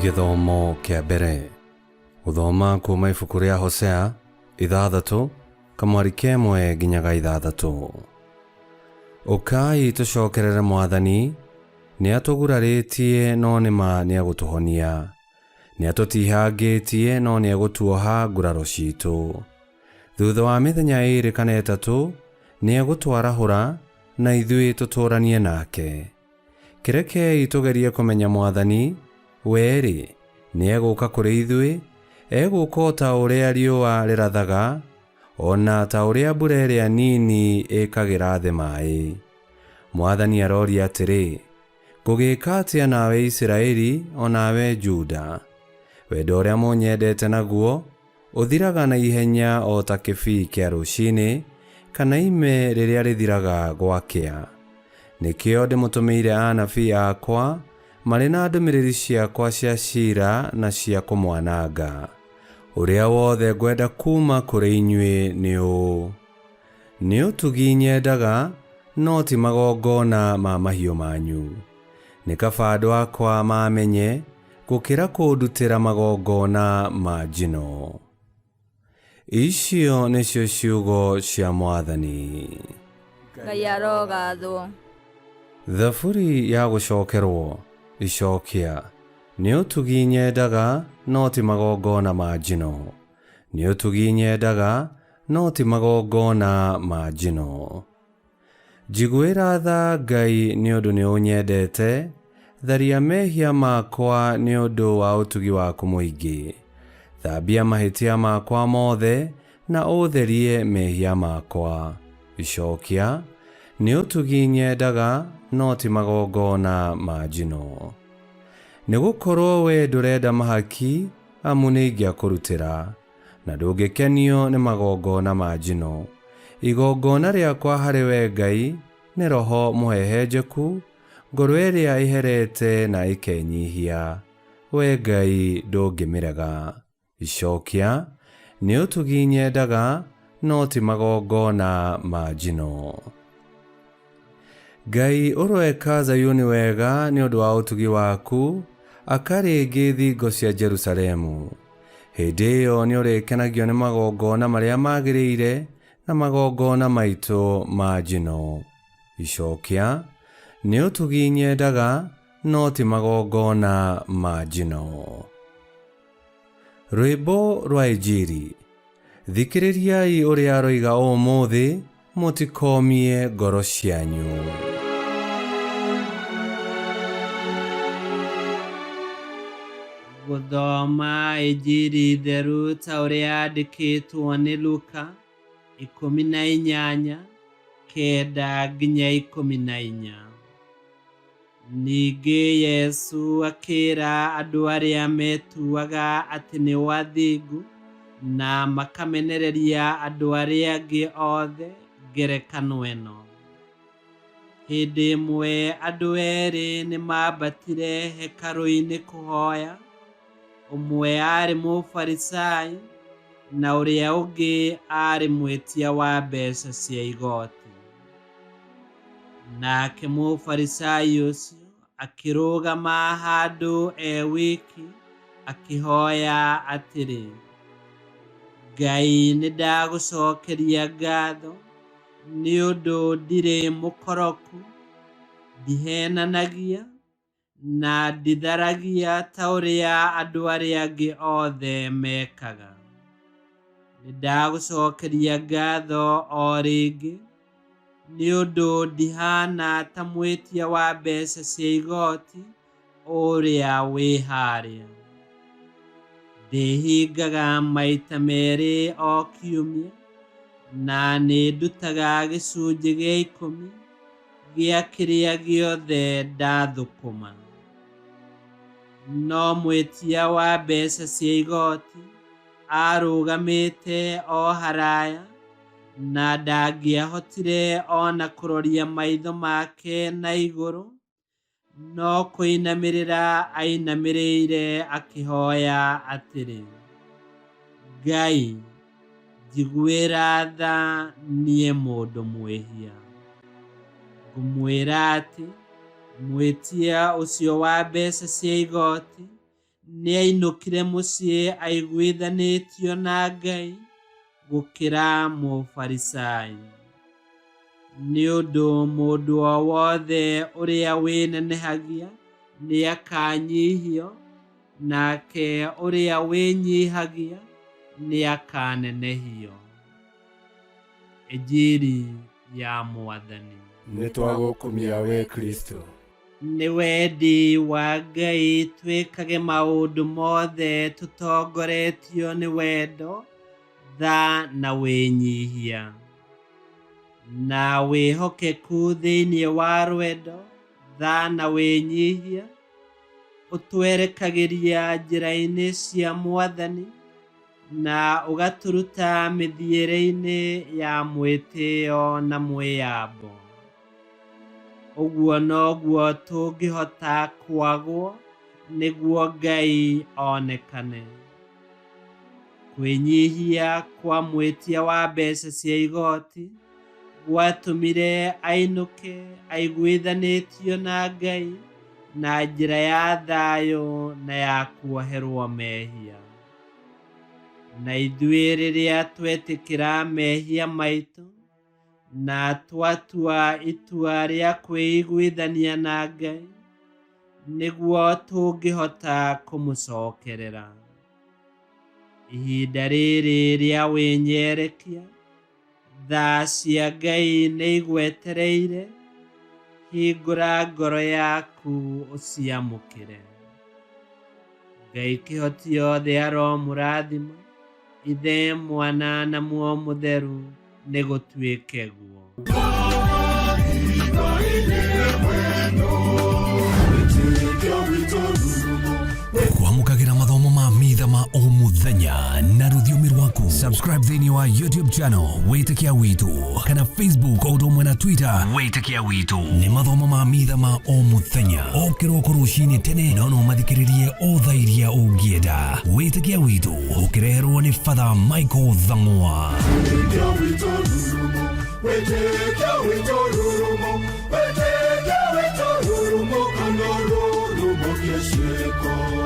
Gĩthomo kĩa mbere. Gũthoma kuma ibuku rĩa Hosea 6 kamwari kemwe nginya ga 6. Ũkai tũcokerere Mwathani, nĩatũgurarĩtie no nĩma nĩegũtũhonia, nĩatũtihangĩtie no nĩegũtuoha nguraro ciitũ. Thutha wa mĩthenya 2 kana 3 nĩegũtwarahũra na ithuĩ tũtũranie nake. Kĩrekei tũgerie kũmenya Mwathani, we-rĩ, nĩegũka kũrĩ ithuĩ, egũka o ta ũrĩa riũa rĩrathaga, o na ta ũrĩa mbura ĩrĩa nini ĩkagĩra thĩ maĩ. Mwathani aroria atĩrĩ, ngũgĩka atĩa nawe Isiraeli o nawe Juda? Wendo ũrĩa mũnyendete naguo ũthiraga na ihenya o ta kĩbii kĩa rũcinĩ, kana ime rĩrĩa rĩthiraga gwakĩa. Nĩkĩo ndĩmũtũmĩire anabii akwa marĩ na ndũmĩrĩri ciakwa cia ciira na cia kũmwananga. Ũrĩa wothe ngwenda kuuma kũrĩ inyuĩ nĩ ũũ: nĩ ũtugi nyendaga, no ti magongona ma mahiũ manyu. Nĩ kaba andũ akwa mamenye gũkĩra kũndutĩra magongona ma njino. Icio nĩcio ciugo cia Mwathani. Ngai arogathwo. Thaburi ya gũcokerwo. Icokia. Nĩ ũtugi nyendaga, no ti magongona ma njino. Nĩ ũtugi nyendaga, no ti magongona ma njino. Njiguĩra tha Ngai nĩ ũndũ nĩ ũnyendete, tharia mehia makwa nĩ ũndũ wa ũtugi waku mũingĩ. Thambia mahĩtia makwa mothe na ũtherie mehia makwa. Icokia. Nĩ ũtugi nyendaga, no ti magongona ma njino. Nĩ gũkorwo we ndũrenda mahaki, amu nĩ ingĩakũrutĩra, na ndũngĩkenio nĩ magongona ma njino. Igongona rĩakwa harĩ we Ngai nĩ roho mũhehenjeku, ngoro ĩrĩa ĩherete na ĩkenyihia. We Ngai ndũngĩmĩrega. Icokia. Nĩ ũtugi nyendaga, no ti magongona ma njino. Ngai ũroeka Zayuni wega nĩ ũndũ wa ũtugi waku, aka rĩngĩ thingo cia Jerusalemu. Hĩndĩ ĩyo nĩ ũrĩkenagio nĩ magongona marĩa magĩrĩire na magongona maitũ ma njino. Icokia. Nĩ ũtugi nyendaga, no ti magongona ma njino. Rwĩmbo rwa Injiri. Thikĩrĩriai ũrĩa aroiga ũmũthĩ, mũtikomie ngoro cianyu. Gũthoma Injiri theru ta ũrĩa yandĩkĩtwo nĩ Luka 18 9 nginya 14. Ningĩ Yesu akĩra andũ arĩa metuaga atĩ nĩo athingu na makamenereria andũ arĩa angĩ othe ngerekano ĩno. Hĩndĩ ĩmwe andũ erĩ nĩmambatire hekarũ-inĩ kũhoya, ũmwe aarĩ Mũfarisai na ũrĩa ũngĩ aarĩ mwĩtia wa mbeca cia igoti. Nake Mũfarisai ũcio akĩrũgama handũ e wiki akĩhoya atĩrĩ, Ngai nĩndagũcokeria ngatho nĩ ũndũ ndirĩ mũkoroku, ndihenanagia na nditharagia ta ũrĩa andũ arĩa angĩ othe mekaga. Nĩndagũcokeria ngatho o rĩngĩ nĩ ũndũ ndihana ta mwĩtia wa mbeca cia igoti ũrĩa wĩ harĩa. Ndĩhingaga maita merĩ o kiumia na nĩndutaga gĩcunjĩ gĩa 10 gĩa kĩrĩa gĩothe ndathũkũma. No mwĩtia wa mbeca cia igoti arũgamĩte o haraya na ndangĩahotire ona kũroria maitho make na igũrũ, no kũinamĩrĩra ainamĩrĩire akĩhoya atĩrĩ, Ngai, njiguĩra tha niĩ mũndũ mwĩhia. Ngũmwĩra atĩ mwĩtia ũcio wa mbeca cia igoti Nĩainũkire mũciĩ aiguithanĩtio na Ngai gũkĩra Mũfarisai. Nĩ ũndũ mũndũ o wothe ũrĩa wĩnenehagia nĩakanyihio, nake ũrĩa wĩnyihagia nĩakanenehio. Injiri ya Mwathani. Nĩ twagũkumia we Kristo. Nĩ wendi wa Ngai twĩkage maũndũ mothe tũtongoretio nĩ wendo, tha na wĩnyihia, na wĩhokeku thĩinĩ wa rwendo, tha na wĩnyihia, ũtwerekagĩria njĩra-inĩ cia Mwathani na ũgatũruta mĩthiĩre-inĩ ya mwĩtĩo na mwĩyambo. Ũguo noguo tũngĩhota kwagwo nĩguo Ngai onekane. Kwĩnyihia kwa mwĩtia wa mbeca cia igoti gwatũmire ainũke aiguithanĩtio na Ngai na njĩra ya thayũ na ya kuoherwo mehia. Na ithuĩ rĩrĩa twetĩkĩra mehia maitũ na twatua itua rĩa kwĩiguithania na Ngai, nĩguo tũngĩhota kũmũcokerera. Ihinda rĩrĩ rĩa wĩnyerekia, tha cia Ngai nĩ igwetereire, hingũra ngoro yaku ũciamũkĩre. Ngai kĩhoti othe aromũrathima, Ithe, Mwana na Muoyo Mũtheru, nĩ gũtuĩke guo. Kwamũkagĩra mathomo ma mitha ma o mũthenya na rũthiomi rwaku. Subscribe thĩinĩ wa YouTube channel Wĩtĩkia Witũ kana Facebook o ũndũ ũmwe na Twitter Wĩtĩkia Witũ. Nĩ mathomo ma mitha ma o mũthenya o kĩroko rũcinĩ tene, no no mathikĩrĩrie o thaa iria ũngĩenda. Wĩtĩkia Witũ ũkĩreherwo nĩ Father Michael Thang'wa. Wĩtĩkia witũ rurumo, wĩtĩkia witũ rurumo, wĩtĩkia witũ rurumo, kana rurumo kĩciĩko.